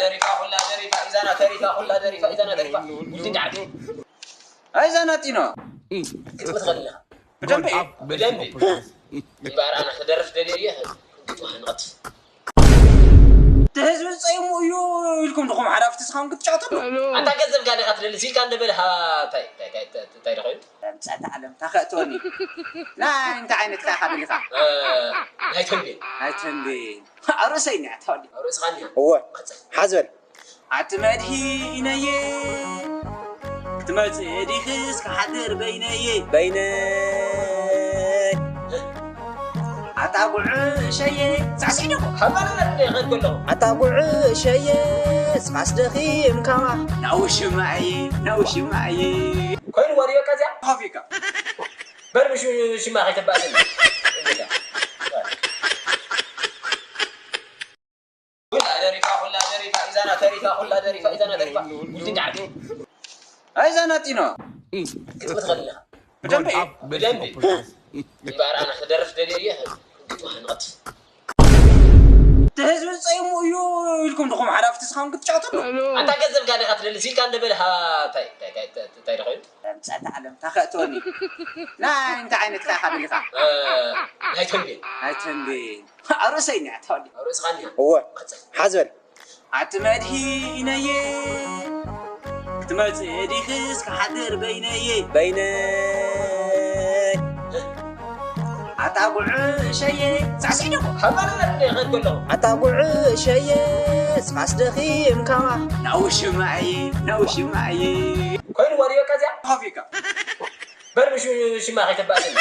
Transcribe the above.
ተሪፋ ኩላ ደሪፋ ኢዛና ተሪፋ ኩላ ደሪፋ ኢዛና ተሪፋ ጉዲ ዳዕዲ ኣይዛና ጢኖ ክትምት ኸለኻ ብደንቢ ብደንቢ እምበኣር ኣነ ክደርፍ ደልየ እየ ክትዋህንቐት እቲ ህዝቢ ዝፀይሙ እዩ ኢልኩም ድኹም ሓዳፍቲ ስኻም ክትጫወተሉ ኣታ ገንዘብ ጋር ኢኻ ትደሊ ሲልካ እንደበለ እንታይ እንታይ እንታይ እንታይ ዶ ኮይኑ ምፀት ዓለም ታኸእትወኒ ናይ እንታይ ዓይነት ካኻ ደሊኻ ናይ ተንቤን ናይ ተንቤን ኣብ ርእሰይ እኒኣ ተወዲ ኣብ ርእስኻ እኒኣ እወ ሓዝ በል ኣቲ መድሂነየ ክትመጽእ ዲኽስ ክሓድር በይነየ በይነይ ኣታ ጉዕሸየ ሳዕስዒ ደሞ ሓባርና ክንደይ ይኸድ ከለኹ ኣታ ጉዕሸየ ስኻስ ደኺምካማ ናውሽማየ ናውሽማየ ኮይኑ ወሪዮ ከዚያ ኮፊካ በል ምሽ ሽማ ከይተባእስኒ ኩላ ደሪፋ ኩላ ደሪፋ ኢዛና ተሪፋ ኩላ ደሪፋ ኢዛና ተሪፋ ጉዲ ዳዕዲ ኣይዛና ጢኖ ክትምት ኸለኻ ብደንቢ ብደንቢ እምበኣር ኣነ ክደርፍ ደልየ እየ ክትዋህንቐት እቲ ህዝቢ ዝፀይሙ እዩ ኢልኩም ድኹም ሓዳፍቲ ስኻም ክትጫወተሉ ኣታ ገንዘብ ጋር ኢኻ ትደሊ ሲልካ እንደበለ እንታይ እንታይ እንታይ እንታይ ዶ ኮይኑ ምፀት ዓለም ታኸእትወኒ ናይ እንታይ ዓይነት ካኻ ደሊኻ ናይ ተንቤን ናይ ተንቤን ኣብ ርእሰይ እኒኣ ተወዲ ኣብ ርእስኻ እኒኣ እወ ሓዝ በል ኣቲ መድሂነየ ክትመጽእ ዲኽስ ክሓድር በይነየ በይነይ ኣታ ጉዕሸየ ሳዕስዒ ደሞ ሓባርና ክንደይ ይኸድ ከለኹ ኣታ ጉዕሸየ ስኻስ ደኺምካማ ናውሽማየ ናውሽማየ ኮይኑ ወሪዮ ከዚያ ኮፊካ በል ምሽ ሽማ ከይተባእስኒ